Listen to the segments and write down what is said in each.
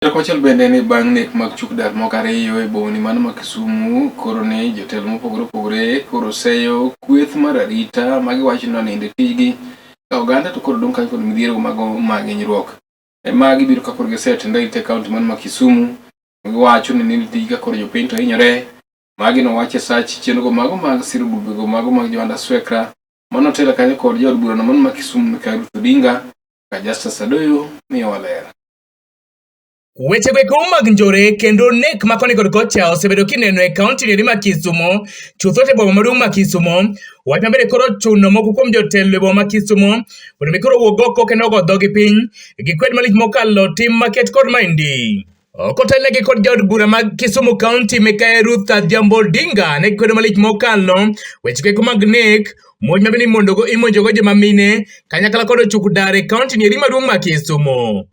Kochiel bende ni bang' nek mag chuk dar moko ariyo e bomani mano ma Kisumu, koro ni jotelo mopogore opogore koro seyo kweth mar arita ma giwacho ni onindo e tijgi ka oganda to koro dong' kanyo kod midhiero mago mag hinyruok. Magi biro ka koro gisetend arita e kaunti mano ma Kisumu, giwacho ni nindo e tijgi ka koro jopiny to hinyore. Magi nowacho e sach chenrogo mago mag siro bubego mago mag Johanda Swekra mano otelo kanyo kod jaod burano mano ma Kisumu Mikayi Ruth Odinga ka Justus Adoyo miyowa ler. Weche go eko mag njore kendo nek ma koni kod kocha osebedo kineno e kaunti ni ma Kisumo, chutho e boma maduong' ma Kisumo. Wach mabende koro ochuno moko kuom jotelo e boma ma Kisumo mondo mi koro owuog oko kendo ogo dhogi piny gikwed malich mokalo tim maket kod maendi. Okotelnegi kod jaod bura ma Kisumu County Mikayi Ruth Adhiambo Odinga ne gikwedo malich mokalo weche go eko mag nek, monj mabende imondogo imonjogo joma mine kanyakla kod ochuk dar e kaunti ni eri maduong' ma Kisumu.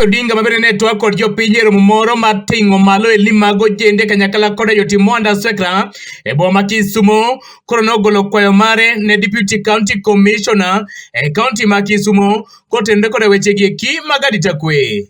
Odinga mabende ne twak kod jopiny e romo moro mar ting'o malo elni mag ojende kanyakla koda jotim Mwanda Swekra e boma ma Kisumo koro nogolo kwayo mare ne Deputy County Commissioner e kaunti ma Kisumo kotenore koda wechegi eki mag arita kwe.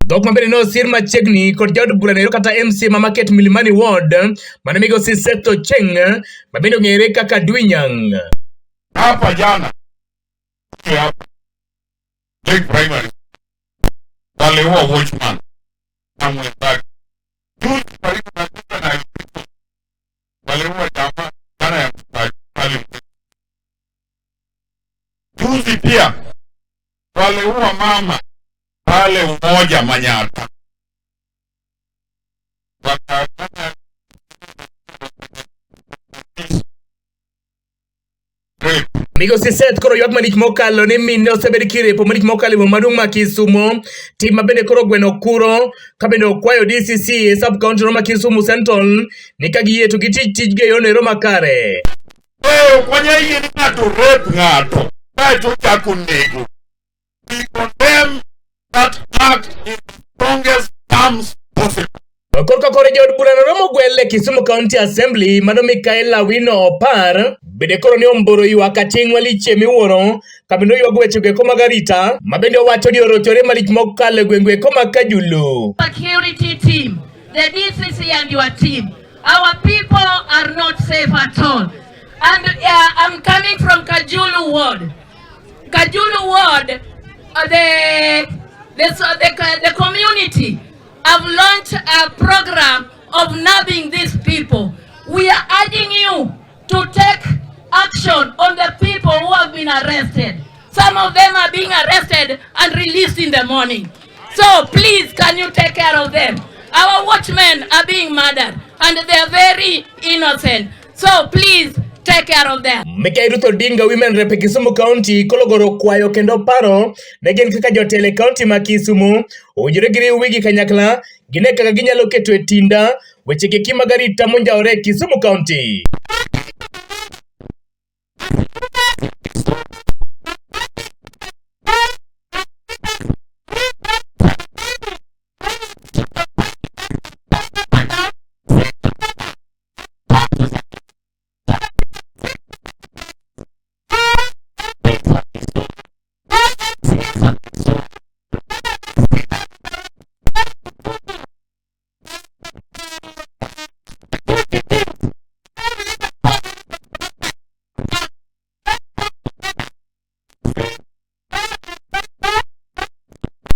Dhok mabende ne osir machiegni kod jaod bura nero kata MC ma Market Milimani Ward mane migosi Seth Ochieng ma bende ong'ere kaka Dwinyang. Hapa jana hapa Lake Primary waliua watchman na mwenzake. Juzi karibu na duka na waliua jamaa jana ya pale. Juzi pia waliua mama pale Umoja Manyata. Wakafanya rape. Migosi Seth koro ywak malich mokalo ni mine osebed kirepo malich mokalo e boma maduong' ma Kisumo. Tim ma bende koro gweno kuro ka bende okwayo DCC e sub county no ma Kisumu Central ni ka giyie to gitij tijgi e yono ero makare. Eh, ok wanyal yie ni ng'ato rape ng'ato kaeto ochako nego. We condemn that act in the strongest terms possible. Korka kore jaod bura noromo gwel e Kisumu County Assembly mano Mikael Awino Opar bende koro ne omboro ywak aching' malich e miwuoro kabende oywago wechego eko mag arita ma bende owacho ni orochore malich mokalo e gwenge eko mag Kajulu. Security team, the DCC and your team. Our people are not safe at all. And I'm coming from Kajulu ward. Kajulu ward, the community have launched a program of nabbing these people. We are urging you to take action on the people who have been arrested. Some of them are being arrested and released in the morning. So please, can you take care of them? Our watchmen are being murdered and they are very innocent. So please take care of them. Mikayi Ruth Odinga Women Rep e Kisumu County kologoro kwayo kendo paro ne gin kaka jotelo e kaunti ma Kisumu owinjore giriw wigi kanyakla gine kaka ginyalo keto e tinda weche keki mag arita monjawore e Kisumu County.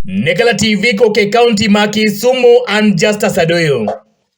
Nekala TV koke kaunti ma Kisumu, an Justus Adoyo.